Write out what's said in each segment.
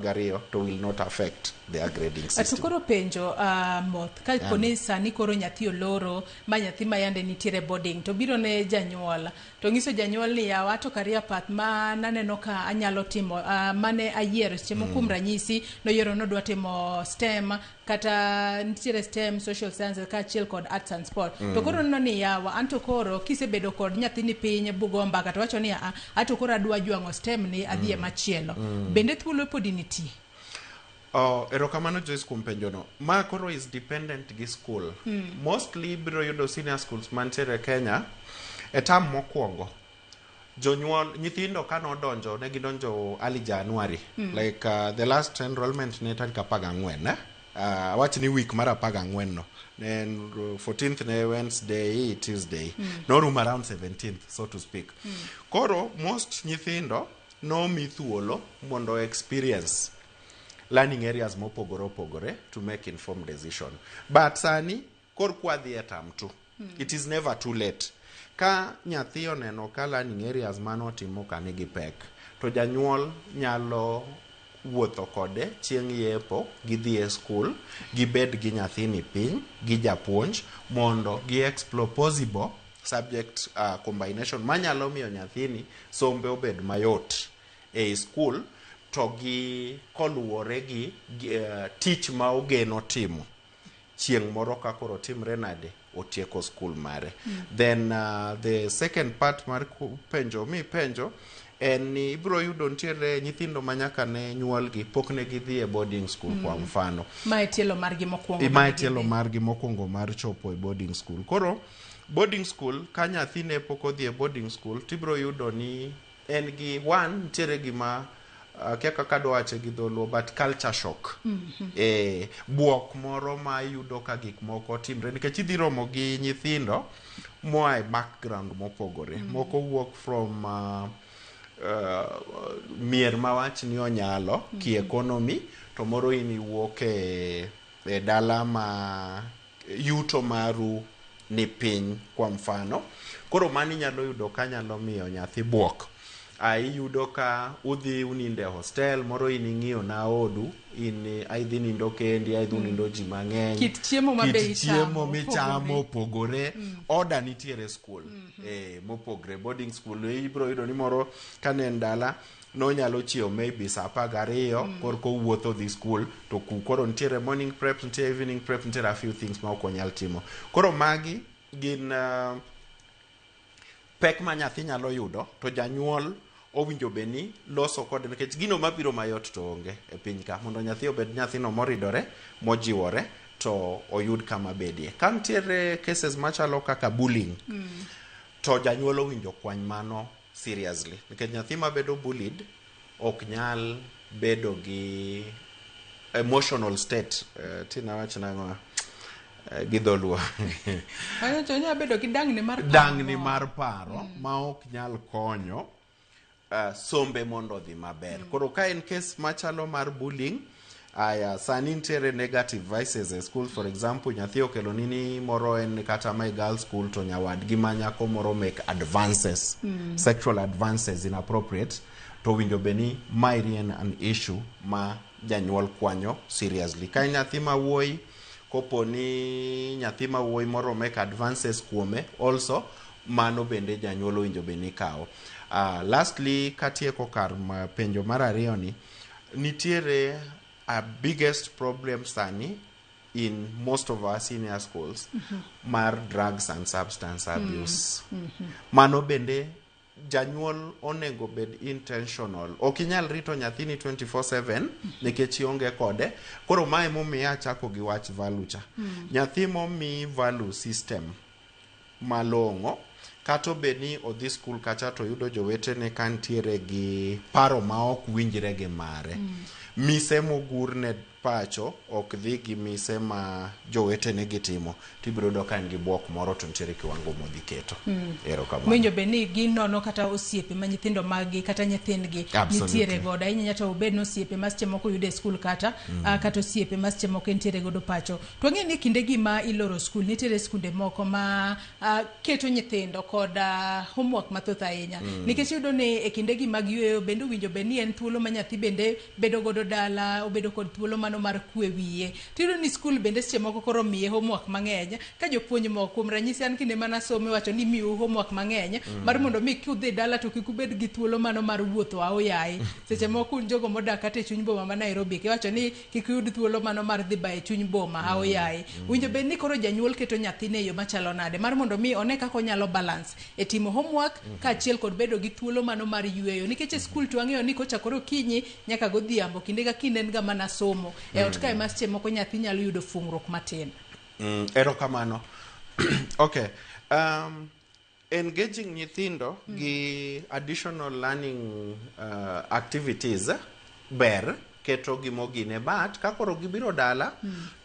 Gariyo to will not affect their grading To system. Koro penjo Moth, ka po ni sani koro nyathi oloro ma nyathi ma yande nitiere boarding to biro ne janyuol to nyiso janyuol ni, "Yawa, to career path ma naneno ka anyalo timo mane ayiero seche moko, kuom ranyisi noyiero nodwa timo STEM kata nitiere STEM, social sciences kaachiel kod arts and sport, to koro neno ni, yawa, anto koro kisebedo kod nyathini piny bugo mbaka to wacho ni, 'Ah, ato koro adwa jwang'o STEM ni adhi e machielo.' Bende thuolo podi nitie? Oh, erokamano Joyce kuom penjono. Ma koro is dependent gi school. Mostly ibiro yudo senior schools mantiere Kenya e term mokwongo. Jonyuol nyithindo ka nodonjo, ne gidonjo early January. Like the last enrollment ne tarik 14, eh? Awach ni week mar 14 no. Ne en 14th ne Wednesday, Tuesday. Norumo around 17th, so to speak. Koro most nyithindo nomi thuolo mondo experience learning areas mopogore opogore to make informed decision. But sani kor kwadhi e term 2, it is never too late. Ka nyathi oneno ka learning areas manotimo ka nigi pek, to janyuol nyalo wuotho kode chieng' yepo, gidhi e school, gibed gi nyathini piny gi japuonj mondo gi explore possible subject combination manyalo miyo nyathini sombe obed mayot ei school, to gi koluwore gi tich ma ogeno timo chieng' moro ka koro timre nade otieko school mare. Then the second part mar penjo mi penjo en ni ibiro yudo nitiere nyithindo ma nyaka ne nyuolgi pok ne gidhi e boarding school, kwa mfano. Ma e tielo margi mokwongo. Ma e tielo margi mokwongo mar chopo e boarding school. Koro boarding school, ka nyathi ne pok odhi e boarding school, tibiro yudo ni en gi one nitiere gima akia kaka adwa wache gi dholuo, but culture shock, buok moro ma iyudo ka gik moko timre nikech idhi romo gi nyithindo moa e background mopogore. Moko wuok from mier mawach ni onyalo ki economy, to moro in iwuok e dala ma yuto maru ni piny, kwa mfano. Koro mano inyalo yudo ka nyalo miyo nyathi buok. Iyudo ka udhi unindo e hostel moro, in ing'iyo na odu, in idhi nindo kendi, idhi unindo ji mang'eny. Kit chiemo ma be Kit chiemo ichamo michamo opogore. Opogore. Order nitiere school mopogre. Boarding school ibiro yudo ni moro kane en dala nonyalo chiewo maybe saa 12 korka owuotho dhi school, to ku koro nitiere morning prep, nitiere evening prep, nitiere a few things ma ok onyal timo. Koro magi gin pek ma nyathi nyalo yudo, to janyuol owinjo bed ni loso kode nikech gino mabiro mayot to onge e piny ka. Mondo nyathi obed nyathino moridore, mojiwore, to oyud kama bedie. Ka nitiere cases machalo kaka bullying, to janyuol owinjo kwany mano seriously nikech nyathi mabedo bullied ok nyal bedo gi emotional state, tina wach nang'o gi dholuo? Wacho onyalo bedo gi dangni mar paro. Dangni mar paro ma ok nyal konyo sombe mondo odhi maber. Koro ka en case machalo mar bullying, aya sani nitiere negative vices e school. For example, nyathi okeloni ni moro en kata my girl school, to nyawadgi ma nyako moro make advances, sexual advances inappropriate, to winjo bed ni maeri en an issue ma janyuol kwanyo seriously. Ka en nyathi ma wuoyi, kopo ni nyathi ma wuoyi moro make advances kuome also, mano bende janyuol owinjo bed ni kawo. Lastly, katieko kar penjo mar ariyo ni, nitiere a biggest problem sani in most of our senior schools mar drugs and substance abuse. Mano bende janyuol onego bed intentional. Ok inyal rito nyathini 24/7 nikech ionge kode. Koro mae momiyo achako gi wach value cha. Nyathi momi value system malong'o, kata obed ni odhi skul kacha to yudo jowetene ka ntiere gi paro ma ok winjre gi mare, mise mogur ne pacho ok dhi gi mise ma jowetene gitimo, tibiro yudo ka en gi buok moro to ntiere kiwango modhi keto. Erokamano. Winjo bed ni ginono kata osiepe ma nyithindo maggi kata nyithindgi Absolutely. nitiere godo ahinya, to obed ni osiepe ma seche moko yudo e skul kata kata osiepe ma seche moko entiere godo pacho. To wang'eyo ni kinde gi ma iloro skul, nitiere skunde moko ma keto nyithindo kod homework mathoth ahinya. Nikech iyudo ni e kindegi mag yueyo bende owinjo bed ni en thuolo ma nyathi bende bedo godo dala, obedo kod thuolo mano mar kwe wiye. Tiyudo ni skul bende seche moko koro miye homework mang'eny ka jopuonj moko, kuom ranyisi an kinde mana somo iwacho ni imiu homework mang'eny mar mondo mi kudhi dala to kik ubed gi thuolo mano mar wuotho aoyaye. Seche moko un jogo modak kata e chuny boma ma Nairobi, iwacho ni kik uyud thuolo mano mar dhi bayo e chuny boma aoyaye. Winjo bed ni koro janyuol keto nyathine e yo machalo nade mar mondo mi one kaka onyalo balance e timo homework kaachiel kod bedo gi thuolo mano mar yueyo. Nikech e skul to wang'eyo ni kochakore okinyi nyaka godhiambo, kinde ka kinde en ga mana somo. E ot kae ma seche moko nyathi nyalo yudo fungruok matin. Erokamano. Okay. Engaging nyithindo gi additional learning activities ber keto gimogine, but ka koro gibiro dala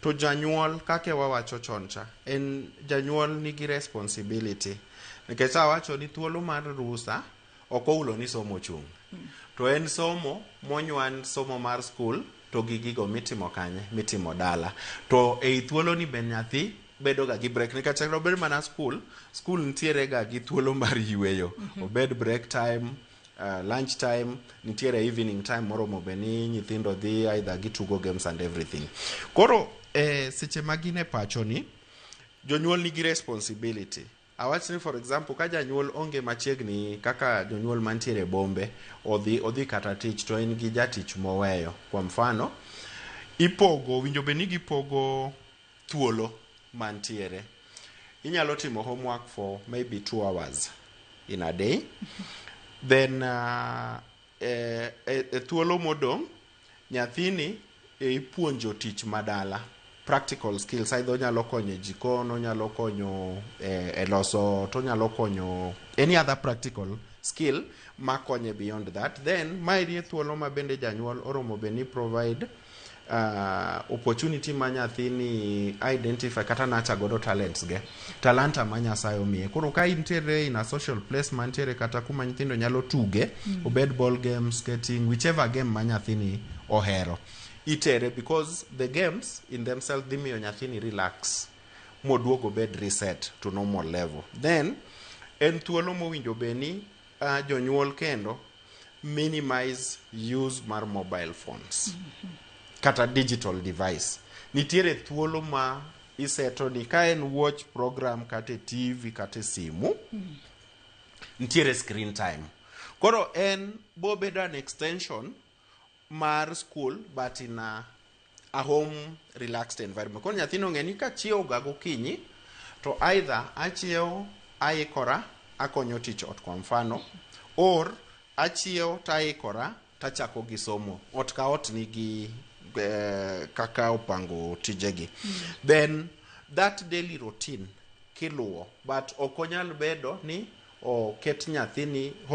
to janyuol, kaka wawacho chon cha, en janyuol nigi responsibility, nikech awacho ni thuolo mar rusa ok oulo ni somo chung', to en somo monywan, somo mar skul to gi gigo mitimo kanye, mitimo dala. To ei thuolo ni be nyathi bedo ga gi break, nikech obed mana skul, skul nitiere ga gi thuolo mar yueyo, obed break time, lunch time, nitiere evening time moromo be ni nyithindo dhi either gitugo games and everything. Koro seche ma gin e pacho ni, jonyuol nigi responsibility. Awach ni, for example, ka janyuol onge machiegni, kaka jonyuol mantiere e bombe, odhi kata tich to en gi jatich moweyo, kwa mfano, ipogo, winjo bed ni gipogo thuolo mantiere. Inyalo timo homework for maybe 2 hours in a day, then e thuolo modong' nyathini ipuonjo tich madala, practical skills, either onyalo konyo e jikon, onyalo konyo e loso ot, onyalo konyo any other practical skill makonye beyond that. Then maeri e thuolo ma bende janyuol oromo bed ni provide opportunity ma nyathini identify kata nurture godo talents ge, talanta ma Nyasaye omiye. Koro ka intiere in a social place mantiere kata kuma nyithindo nyalo tuge, obed ball games, skating, whichever game ma nyathini ohero, itere, because the games in themselves dhi miyo nyathini relax moduog obed reset to normal level. Then en thuolo mowinjo bed ni jonyuol kendo minimize use mar mobile phones kata digital device. Nitiere thuolo ma iseto ni ka en watch program kata e TV kata e simu, nitiere screen time. Koro en bobedo an extension mar school but in a home relaxed environment. Koro nyathino ong'e ni kachiewo ga gokinyi to either achiewo aikora akonyo tich ot, kwa mfano, or achiewo taikora tachako gi somo. Ot ka ot nigi kaka opango tijegi. Then that daily routine kiluwo, but ok onyal bedo ni oket nyathini.